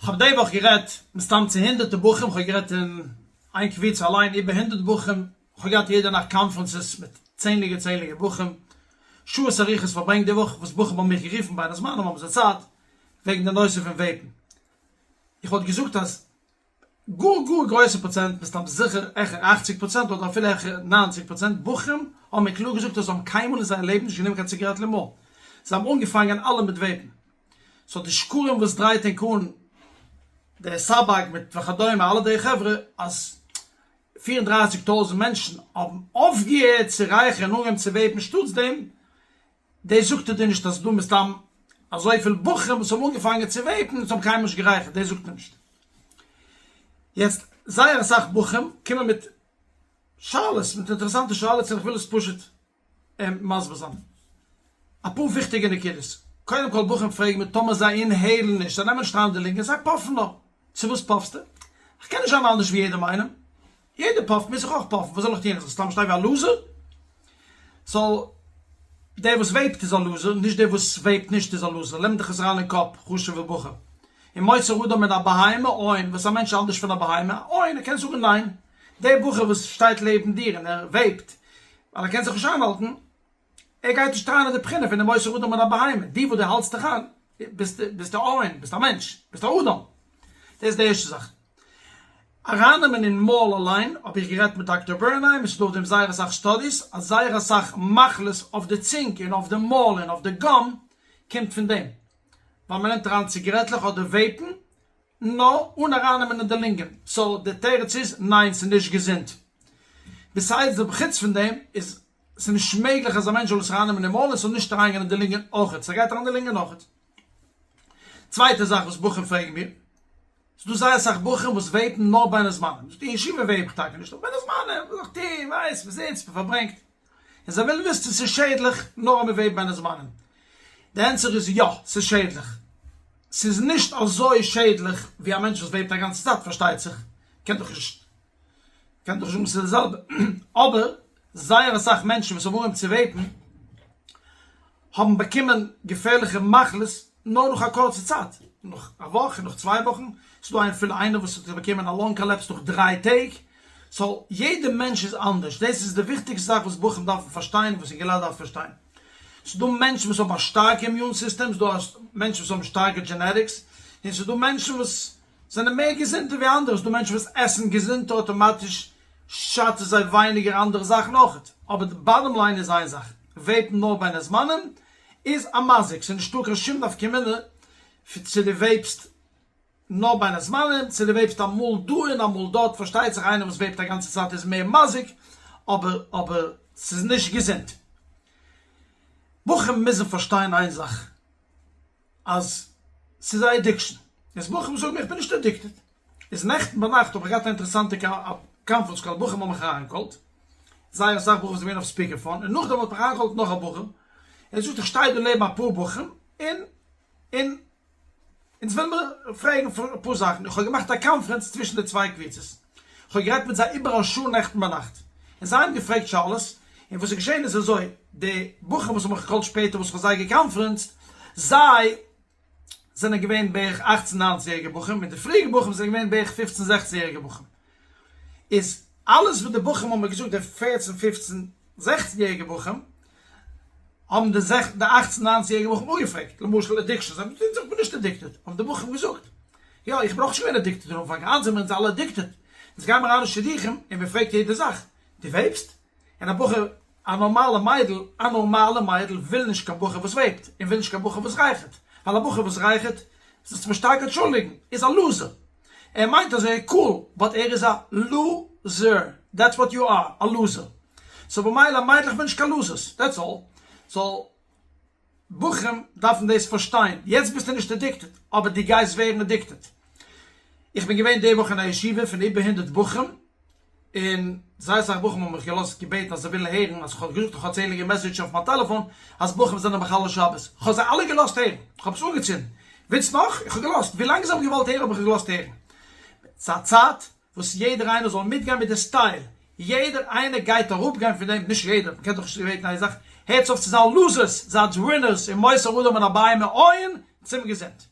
כ'האב די וואך גערעדט מסתם צו הונדערטער בחורים, כ'האב גערעדט אין איין קבוצה אליין איבער הונדערט בחורים, כ'האב געהאט יעדע נאכט conferences מיט צענדליגער צענדליגער בחורים, שעות אריכות פארברענגט די וואך וואס בחורים האבן מיך גערופן בין הזמנים האבן זיי צייט, וועגן די נושא פון vape ן. איך וואלט געזאגט אז גאר גאר גרויסע פראצענט, מסתם זיכער העכער 80 פראצענט אדער אפילו העכער 90 פראצענט בחורים האבן מיר קלאר געזאגט אז זיי האבן קיינמאל אין זייער לעבן נישט גענומען קיין ציגארעטל אין מויל. זיי האבן אנגעפאנגען אלע מיט vape ן. so די שקרים וואס דרייט ענק אן די סאבאג מיט וכדומה אלע די חברה אז 34 טויזנט מענטשן האבן אויפגעהערט צו רייכערן און אנגעהויבן צו vape ן שטאטס דעם, דאס זאגט ער דיר נישט אז ס'דא מסתם אזויפיל בחורים וואס האבן אנגעפאנגען צו vape ן און האבן קיינמאל נישט גערייכערט, דאס זאגט ער נישט. יעצט זייער אסאך בחורים קומען מיט שאלות, מיט אינטערעסאנטע שאלות און איך וויל עס פשוט מסביר זיין אפאר וויכטיגע נקודות. קודם כל בחורים פרעגן מיר טאמער זיי inhale ן נישט, זיי נעמען נישט אריין די לונגען, זיי פאפן נאר. צו וואס פאפסטו? איך קען נישט זיין אנדערש ווי יעדעם איינעם. יעדער פאפט מוז איך אויך פאפן, וואס זאל איך טון? איך זאל סתם שטיין ווי א loser? so דער וואס vape ט איז א loser, נישט דער וואס vape ט נישט איז א loser. לערן דיך עס אריין אין קאפ, חשוב'ע בחור. אם מותר אדם מן הבהמה, אין, וואס איז א מענטש אנדערש פון א בהמה? אין, ער קען זאגן ניין. דער בחור וואס שטייט לעבן דיר און ער vape ט, ווייל ער קען זיך נישט איינהאלטן, ער גייט נישט אריין אין די בחינה פון אם מותר אדם מן הבהמה, דו וואס דו האלטסט דיך איין, ביסט ביסטו אין, ביסט א מענטש, ביסט א אדם. דאס איז די ערשטע זאך. ארייננעמען אין מויל אליין, האב איך גערעדט מיט דאקטער בערנהיים, עס איז דא אויף דעם זייער אסאך studies, אז זייער אסאך מחלות אויף די צונג און אויף די מויל און אויף די gum קומט פון דעם. ווייל מען נעמט אריין ציגערעטלעך אדער vape ן, נאר אן ארייננעמען אין די לונגען, so די תירוץ איז ניין ס'איז נישט געזונט. besides די חוץ פון דעם איז ס'איז נישט מעגליך אז א מענטש זאל עס ארייננעמען אין מויל און ס'זאל נישט אריינגיין אין די לונגען אויכעט, ס'גייט אריין אין די לונגען אויכעט. צווייטע זאך וואס בחורים פרעגן מיר, ס'איז דא זייער אסאך בחורים וואס vape ן נאר בין הזמנים, זאגט אין ישיבה vape איך טאקע נישט, אבער בין הזמנים, וואס זאל איך טון, ווייסט, מ'זיצט, מ'פארברענגט. און זיי ווילן וויסן צו ס'איז שעדליך נאר אז מ'וועבט בין הזמנים. די ענטפער איז יא, ס'איז שעדליך. ס'איז נישט אזוי שעדליך ווי א מענטש וואס vape ט א גאנצע צייט, פארשטייט זיך. קען דאך נישט קען דאך נישט זאגן ס'איז די זעלבע. אבער זייער אסאך מענטשן וואס האבן אנגעהויבן צו vape ן האבן באקומען געפערליכע מחלות נאר נאך א קורצע צייט, נאך א וואך, נאך צוויי וואכן, ס'איז דא אפילו איינער וואס האט באקומען א lung collapse נאך דריי טעג, so יעדע מענטש איז אנדערש, דאס איז די וויכטיגסטע זאך וואס בחורים דארפן פארשטיין און וואס אינגעלייט דארפן פארשטיין, ס'איז דא מענטשן וואס האבן א שטארקע immune system, ס'איז דא מענטשן וואס האבן שטארקע genetics, און ס'איז דא מענטשן וואס זענען מער געזונטער ווי אנדערע, ס'איז דא מענטשן וואס עסן געזונטער אויטאמאטיש שאדט עס זיי ווייניגער אנדערע זאכן אויכעט, אבער די bottom line איז איין זאך, vape ן נאר בין הזמנים איז א מזיק, ס'איז נישטא קיין שום נפקא מינה צו דו vape סט נאר בין הזמנים, צו דו vape סט אמאל דא און אמאל דארט, פארשטייט זיך איינער וואס vape ט א גאנצע צייט איז מער מזיק, אבער אבער ס'איז נישט געזונט. בחורים מוזן פארשטיין איין זאך, אז ס'איז א addiction. איז בחורים זאגן מיר איך בין נישט addicted. איז נעכטן ביינאכט האב איך געהאט א אינטערעסאנטע conference call, בחורים האבן מיך אריינגע call ט, זייער אסאך בחורים זענען געווען אויף speaker phone, און נאכדעם האט מיך אריינגע call ט נאך א בחור, ער זאגט איך שטיי דא לעבן אפאר בחורים, און און אונז ווילן מיר פרעגן אפאר זאכן, איך האב געמאכט א קאנפרענץ צווישן די צוויי קבוצות, איך האב גערעדט מיט זיי איבער א שעה נעכטן ביינאכט, און זיי האבן געפרעגט שאלות, און וואס איז געשען איז אזוי, די בחורים וואס האבן מיך גע call ט שפעטער וואס איך האב זיי געקאנפרענסט, זיי זענען געווען בערך אכצן ניינצן יעריגע בחורים, און די פריעריגע בחורים זענען געווען בערך פופצן זעכצן יעריגע בחורים, איז אלעס וואס די בחורים האבן מיר געזאגט די פערצן פופצן זעכצן יעריגע בחורים, האבן די די אכצן ניינצן יעריגע בחורים אפגעפרעגט, למשל addiction, זיי האבן געזאגט איך בין נישט addicted, האבן די בחורים געזאגט, יא איך בין אויך נישט געווען addicted אין אנפאנג, היינט זענען מיר אונז אלע addicted, אונז גיימער אריין אין שידוכים און מען פרעגט יעדע זאך, דו vape סט? און א בחור, א נארמאלע מיידל, א נארמאלע מיידל וויל נישט קיין בחור וואס vape ט, און וויל נישט קיין בחור וואס רייכערט, ווייל א בחור וואס רייכערט, זאלסט מיר שטארק אנטשולדיגן, איז א loser. ער מיינט אז ער איז cool, but ער איז א loser, that's what you are, א loser. so במילא מיידלעך ווילן נישט קיין losers, that's all. so בחורים דארפן דאס פארשטיין, יעצט ביסטו נישט addicted, אבער דו גייסט ווערן addicted. איך בין געווען די וואך אין א ישיבה פון איבער הונדערט בחורים, און זייער אסאך בחורים האבן מיך געלאזט געבעטן אז זיי ווילן הערן אז כ'האב געזאגט איך האב צענדליגע messages אויף מיין טעלעפאן אז בחורים זענען מחלל שבת, כ'האב זיי אלע געלאזט הערן, כ'האב עס אנגעצינדן, ווילסט נאך? איך האב געלאזט, ווי לאנג זיי האבן געוואלט הערן האב איך געלאזט הערן. ס'איז א צייט וואס יעדער איינער זאל מיטגיין מיט די style, יעדער איינער גייט אראפגיין פון דעם, נישט יעדער, מ'קען דאך נישט בעטן איין זאך, הערטס אויף צו זיין losers, זייטס winners און מותר אדם מן הבהמה אין צום געזונט.